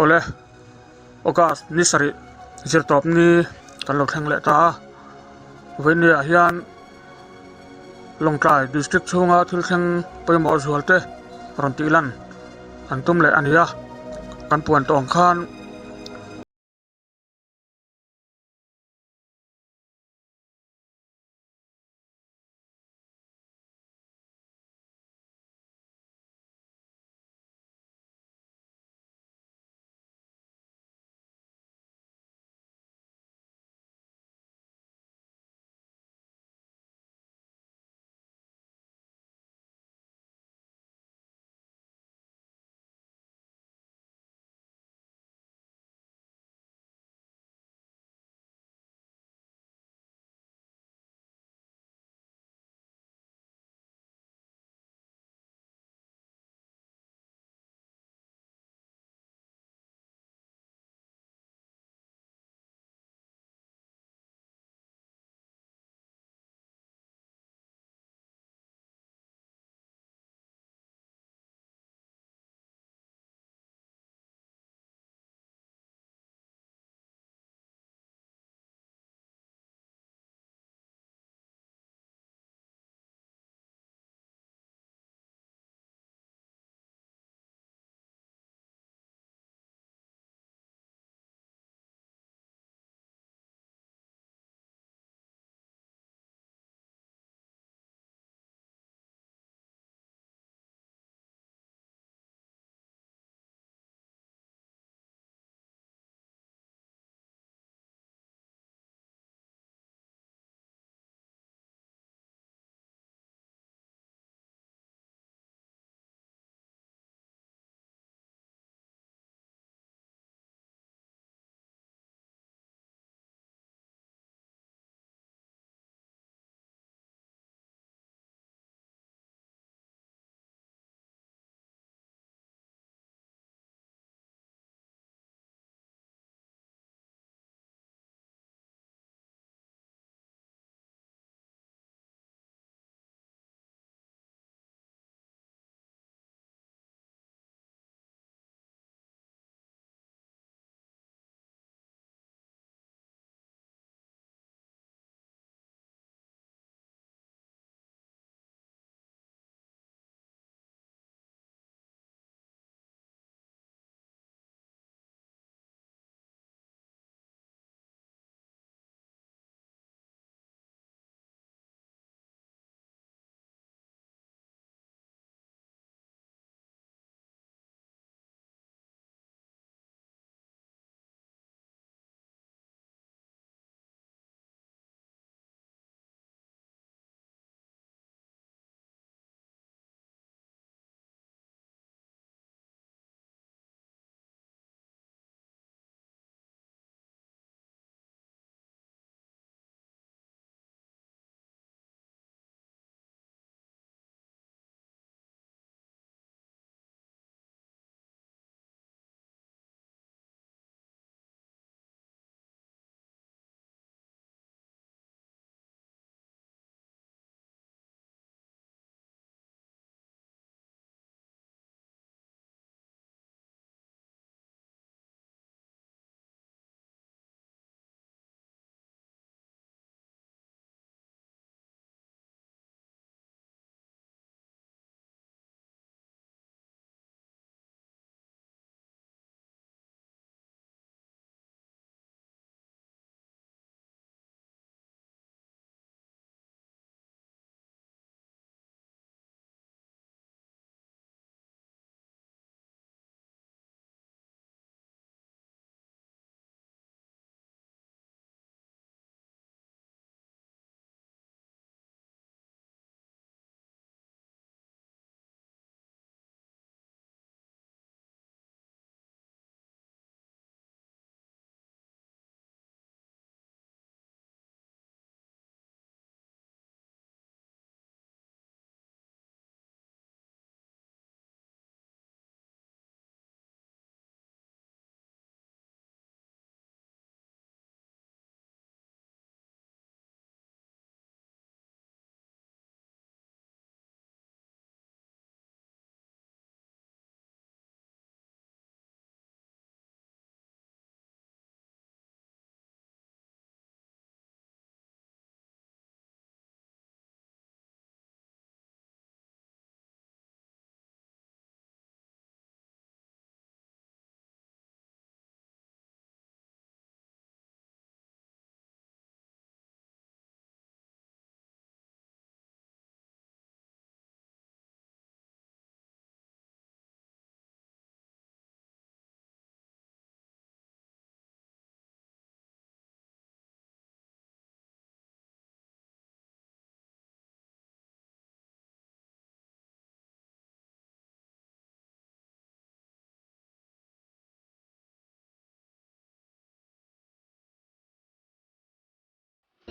Awle, August ni sarih zirtawp ni kan lo thleng leh ta a, vawinia hian Lawngtlai District chhunga thil thleng pawimawh zual te rawn tih lan an tum leh a ni a, kan puan tawng khan.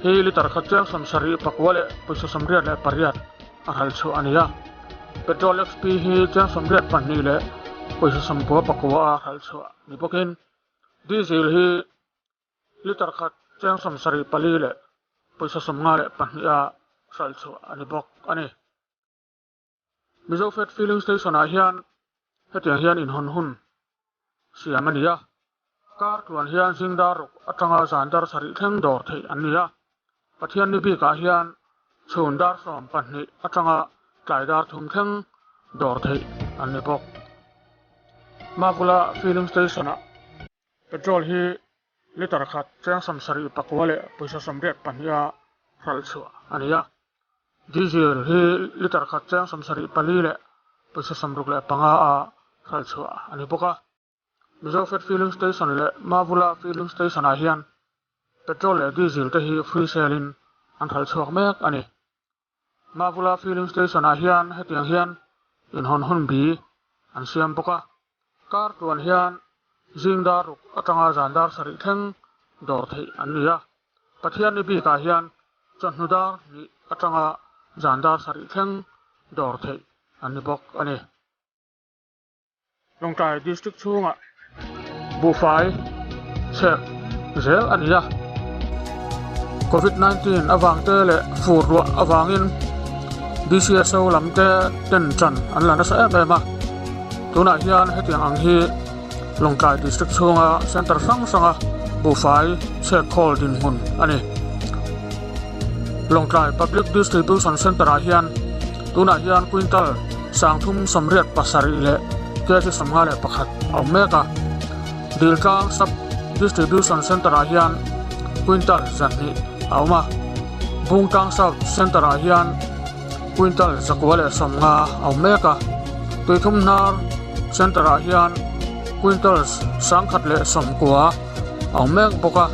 hi litre khat cheng 78 pakua leh pawisa 98 a hralh chhuah a ni a. Petrol XP hi cheng 82 leh pawisa 99 a hralh chhuah ni bawkin Diesel hi litre khat cheng 74 leh pawisa 52 a hralh chhuah a ni bawk a ni. Mizofed Filling Station ah hian hetiang hian inhawn hun siam a ni a, kar tluan hian zing dar ruk atanga zan dar sarih thleng dawr theih an ni a, Pathianni bikah hian chhun dar 12 atanga tlai dar thum thleng dawr theih an ni bawk. Mavula Filling Station ah Petrol hi litre khat cheng 79 leh pawisa 82 a hralh chhuah a ni a. Diesel hi litre khat cheng 74 leh pawisa 65 a hralh chhuah a ni bawk a. Mizofed Filling Station leh Mavula Filling Station ah hian petrol leh diesel te hi free sale in an hralh chhuak mek a ni. Mavula Filling Station ah hian hetiang hian inhawn hun bi an siam bawk a. Kar tluan hian zing dar ruk atanga zan dar sarih thleng dawr theih an ni a. Pathianni bikah hian chawhnu dar hnih atanga zan dar sarih thleng dawr theih an ni bawk a ni. Lawngtlai District chhungah buhfai chhek zel a ni a. Covid 19 avangte leh fur ruah avangin DCSO lam te ten tan an la nasa em em a. Tunah hian hetiang ang hi Lawngtlai District chhunga Centre hrang hranga buhfai chhek khawl dinhmun a ni. Lawngtlai Public Distribution Centre ah hian tunah hian quintal 387 leh kg 51 a awm mek a. Diltlang Sub Distribution Centre ah hian quintal 200 a awm a. Bungtlang South Centre ah hian quintal 190 a awm mek a. Tuithum Hnar Centre ah hian quintal 190 a awm mek bawk a.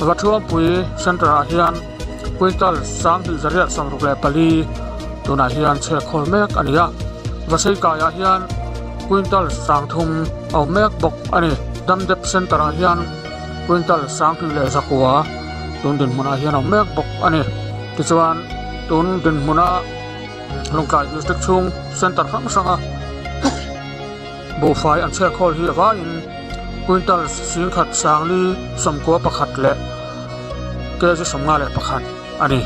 Vathuampui Centre ah hian quintal 2864 tunah hian chhek khawl mek a ni a. Vaseikaiah hian quintal 30 a awm mek bawk a ni. Damdep Centre ah hian quintal 2100 tun dinhmunah hian a awm mek bawk a ni. Tichuan tun dinhmuna Lawngtlai District chhung Centre hrang hranga buhfai an chhek khawl hi a vaiin quintal 10,491 leh kg 51 a ni.